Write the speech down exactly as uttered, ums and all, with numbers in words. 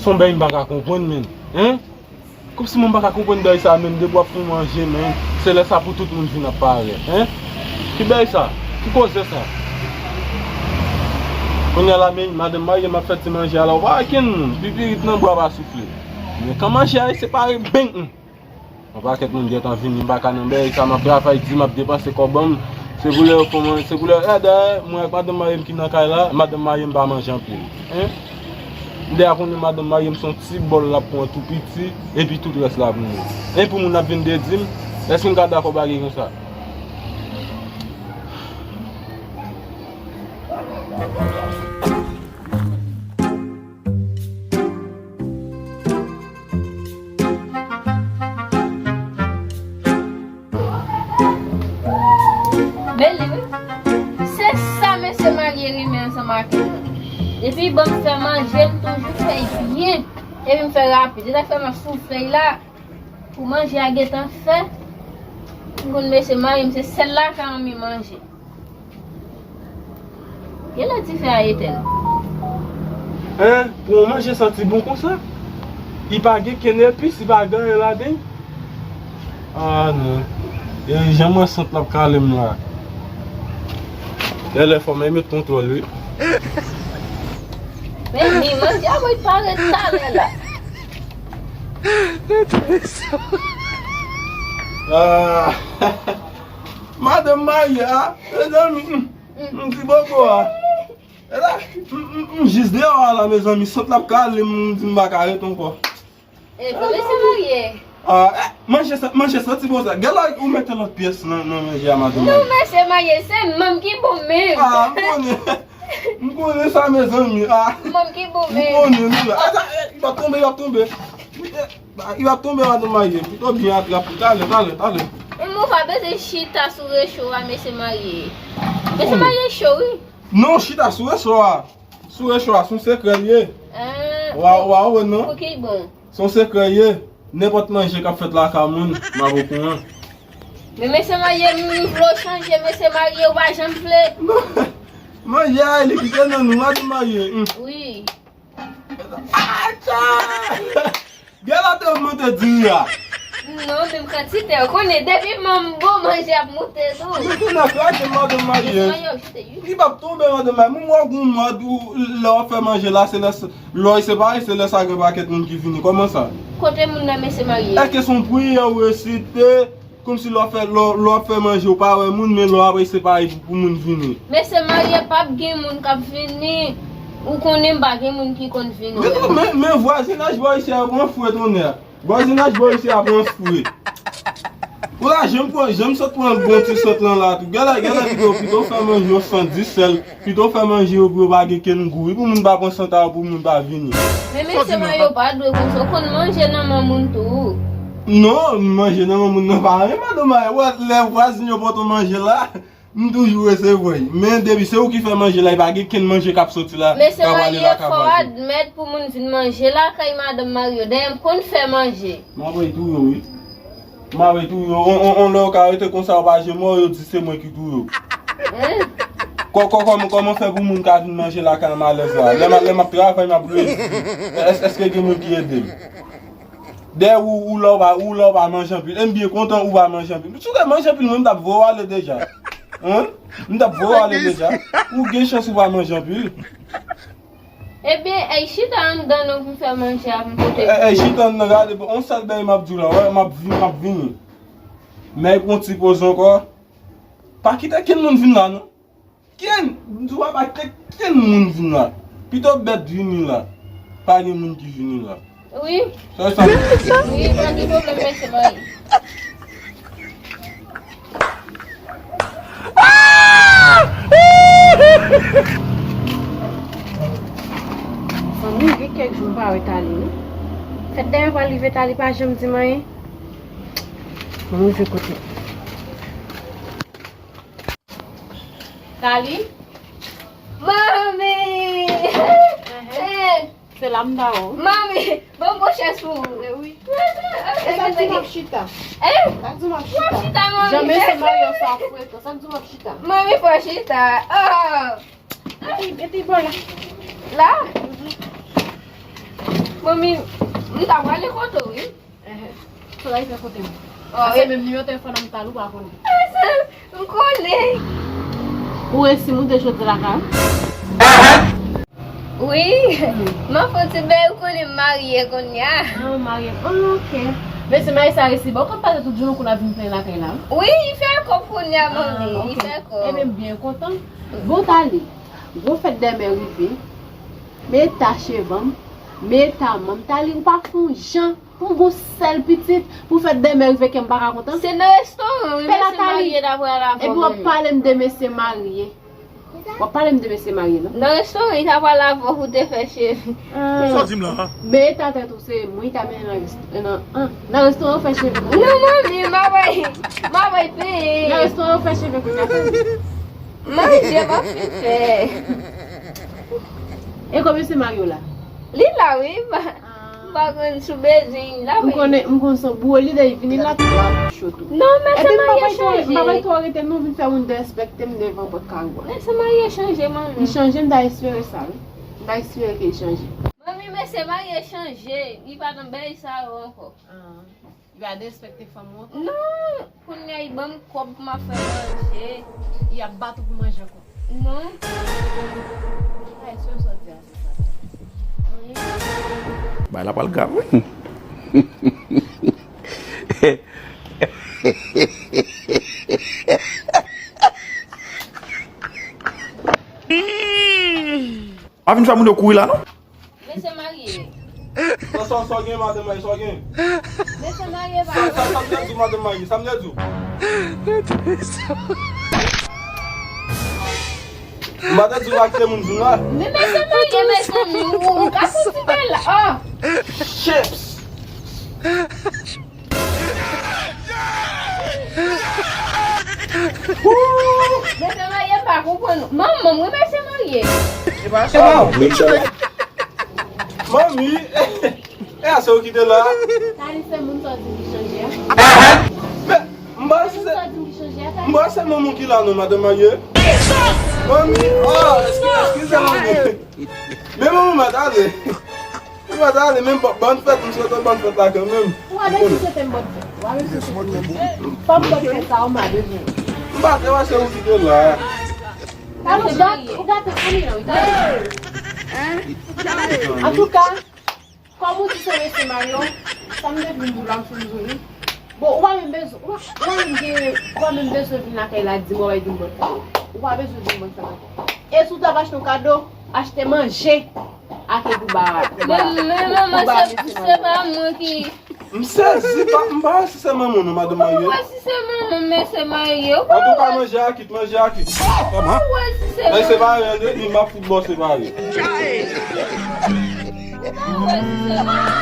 Se yon bèy m pa ka konprann, menm. Hein? Kòmsi mwen pa ka konprann bèy sa menm, depi w ap fè manje, menm, se lè sa pou tout moun vin ap parèt, hein? Ki bèy sa? Ki koze sa? Kounye a la, men, madanm marye m ap fè ti manje a la, w pa wè kenn moun, pipirit nan bwa pa soufle. Men kan manje a separe, beng! Yon pakèt moun gentan vini, m pa ka nan bèy sa, m ap travay di, m ap depanse kòb an m. Se pou lè yo fè mwen, se pou lè, e, dayè, mwen ak madanm marye m ki nan kay la, madanm marye m pa manje anpil. Hein? M deja konnen madanm marye m se yon ti bòl l ap pran tou piti, epi tout rès la pou mwen. E pou moun ap vin de di m, èske m ka dakò bagay konsa? Bèl li wi. Se sa mesye marye renmen ansanm ak nou. Depi ban m fè manje, m toujou fè l byen. Epi m fè rapid. Se sa k fè m ap soufle la. Pou manje a gentan fè. M konn mesye marye m, se sèl la ka anmi manje. Genlè dife a etèn. Hein? Pou yon manje santi bon konsa? Li pa gen kenn epis, li pa gen anyen ladan l? Ah non. E jan m wè sant la ap kale m la. Genlè fò m met kontwòl wi. Men li manje a mwen parèt talè la. Ah. Madanm marye a, mezanmi, mm, mm, ti bobo a. E la, m, m, m jis deyò a la, mezanmi, sant la ap kale m, m di m pa ka ret ankò. E, bon, mesye marye. Ah, eh, manje sa, manje santi bon sa. Gèlè ou mete lòt pyès nan, nan manje a, madanm marye. Non, mesye marye, se manm ki bon menm. Ah, m konnen. M konnen sa, mezanmi. Ah. Manm ki bon menm. M konnen, wi. Ah, sa, eh, li p ap tonbe, li p ap tonbe. Li p ap tonbe, madanm marye. Pito byen atrap li. Talè, talè, talè. Ou pa bezwen chita sou recho a, mesye marye. Mesye marye cho, wi. Non, chita sou recho a. Sou recho a, se yon sekrè l ye. Ah, wa, wa, wè non. Pou ki bon? Se yon sekrè l ye. Nenpòt manje k ap fèt lakay moun, m ap okouran. Men mesye marye, m vle w chanje, mesye marye, ou pa janm vle. Non. Manje a, li kite nan nou, madanm marye. Hmm. Wi. Atcha! Gèlè te ogmante diri a. Non, menm kantite, ou konnen, depi manm bon manje ap moute tou. Mete nan kraze madanm marye. Mesye marye, ou chite wi. Li p ap tonbe, madanm marye. Mwen wè w gon mòd ou lè w ap fè manje la, se lè s-, lè w separe, se lè sa gen pakèt moun ki vini. Kòman sa? Kote moun nan, mesye marye? Èske se yon priyè ou resite? Kòmsi lè w ap fè, lè w, lè w ap fè manje, ou pa wè moun, men lè w ap separe pou, pou moun vini. Mesye marye p ap gen moun k ap vini. Ou konnen m pa gen moun ki konn vini. Men, men, men vwazinaj bò isi a pran fre tonnè. Vwazinaj bò isi a pran fre. Ou la, janm pran, janm sot pran bon ti sant lan la tou. Gèlè, gèlè pito, pito fè manje yon san dis sèl. Pito fè manje yo pou yo pa gen kenn gou. Wi, pou moun pa pran sant a yo, pou moun pa vini. Men mesye marye yo pa dwe konsa. Ou konn manje nan men moun tou. Non, manje nan men moun nan pa anyen, madanm marye. Wè, lè vwazin yo pote manje la, m toujou resevwa l. Men depi se ou ki fè manje la, e pa gen kenn manje k ap soti la, k ap ale lakay vwazin. Mesye marye, fò w admèt pou moun vin manje lakay madanm marye yo. Dayè m konn fè manje. M ap touye w, wi. M ap touye w. On, on, on lè w ka rete konsa, w pa janm wè yo di se mwen ki touye w. Hein? Kò, kò, kòman, kòman fè pou moun ka vin manje lakay m alèz la? Lè m, lè m ap travay, m ap redi. Èske, èske gen moun ki ede m? Dèyè ou, ou la w pa, ou la w pa manje anpil. E m byen kontan ou pa manje anpil. Si w te manje anpil, mwen m t ap voye w ale deja. Hein? M t ap voye w ale deja. Ou gen chans ou pa manje anpil. Ebyen, ey, chita anndan non pou m fè manje a pou m pote pou ou. Ey, chita anndan, gade, bon, on sèl bagay m ap di w la, wè, m ap vin, m ap vini. Men pran ti poz ankò. Pa kite kenn moun vin la, non. Kenn, m di w pa kite kenn moun vin la. Pito bèt vini la. Pa gen moun ki vini la. Wi. Sa, sa. Wi, pa gen pwoblèm, mesye Mayi. Zanmi, gen kèk jou m pa wè Tali, non. Fèt dèyè pral rive, Tali pa janm di m anyen. Mwen rive kote. Tali? Manmi! Eh, se la m ba w. Manmi, ban m gwo chèz pou ou. Eh wi. E sa k di m ap chita? Eh? Sa k di m ap chita? W ap chita, manmi. Jan mesye Mario sa frekan. Sa k di m ap chita? Manmi, fò chita. Oh. Epi, epi bò la. La? Mhm. Manmi, m ta prale kote w, wi. Ehe. Sa w ta fè kote m? Oh, se menm nimewo telefòn nan m ta lou pa konnen. M konnen. Ou resi moute choti lakay? Wi. M ap fè ti bèy, ou konnen m marye kounye a. Ah, ou marye. Ah, ok. Mesye marye sa resi ba w kòb pase tout jounen kou l ap vin plenn lakay la? Wi, li fè kòb kounye a, manmi. Ah, ok. Li fè kòb. Ebyen, m byen kontan. Bon, Tali, gwo fèt dèmen rive. Men eta chevan m, men eta manm. Tali, ou pa fè yon jan pou m gon sèl pitit, pou fèt dèmen rive ke m pa ka kontan? Se nan restoran, wi, mesye marye ta pral avè w. Epi w ap pale m de mesye marye. W ap pale m de mesye marye, non? Nan restoran, li ta pral avè w pou te fè cheve. Ah. Sa w di m la? Men eta tèt ou, se mwen ki ta mennen nan rest-, nan, ah, nan restoran ou fè cheve. Non, manmi, m ap bay, m ap bay peye. Nan restoran ou fè cheve kounye a. Manje m ap fin fè. E kòman se marye w la? Li la, wi. M pa, m pa konn sou bezwen la, wi. M konnen, m konn se yon boure li dèyè vini la, tou ap cho tou. Non, men se marye chanje. Epi m pa bay twò rete, non, vin fè moun derespekte m devan pòt kay ou a. Men se marye chanje, manmi. Li chanje, m ta espere sa, wi. M ta espere ke li chanje. Manmi, men se marye chanje. Li pa nan bèy sa yo ankò. Ah. Li pa derespekte fanm ou ankò? Non, kounye a li ban m kòb pou m ap fè manje. Li ap bat ou pou manje ankò? Non. Ay, se sa w di a, se sa. Bay la pral grav, wi. Pa vin fè moun yo kouri la, non. Mesye marye. Sa, sa, sa w gen, madanm marye, sa w gen? Mesye marye, pa. Sa, sa, sa m te di w, madanm marye, sa m te di w? M pa te di w pa kite moun vin la. Men mesye marye, mezanmi, ou, ou ka fouti bèl la. Oh! Chips! Mesye marye pa konprann. Manman m, wi, mesye marye. Manmi, e a se ou ki te la? Tali, se moun sa w di ki chanje a? Men, m pa se, m pa se manman ki la non, madanm marye. Manmi, oh, eskize, eskize manmi. Men manmi, m pa tande. Ou pa ta ale menm, bò-, bòn fèt, m swete w bòn fèt la kanmenm. Ou pa bezwen swete m bòn fèt. Ou pa bezwen swete m bòn fèt. Fòm bòn fèt sa, ou pa bezwen. M pa te wè se ou ki te la. Tande, ou gate, ou gate fanmi an, wi, tande. Antouka, kòm ou di se mesye marye w, sa m te vin di w la, m fin di w li. Bon, ou pa menm bezwen, ou pa, ou pa menm gen, ou pa menm bezwen vin lakay la di m w ap di m bòn fèt. Ou pa bezwen di m bòn fèt ankò. E si w t ap achte yon kado, achte manje. Ake pou ba, pou ba. Men, men manman, se, se pa mwen ki. M sezi, pa, m pa wè si se manman w non, madanm marye. Ou wè si se manman, men se marye. Antouka, manje a kit, manje a kit. Kòman? Ou wè si se manman. Men se marye, an de di, m ap fout ba w se marye. Ou wè si se manman.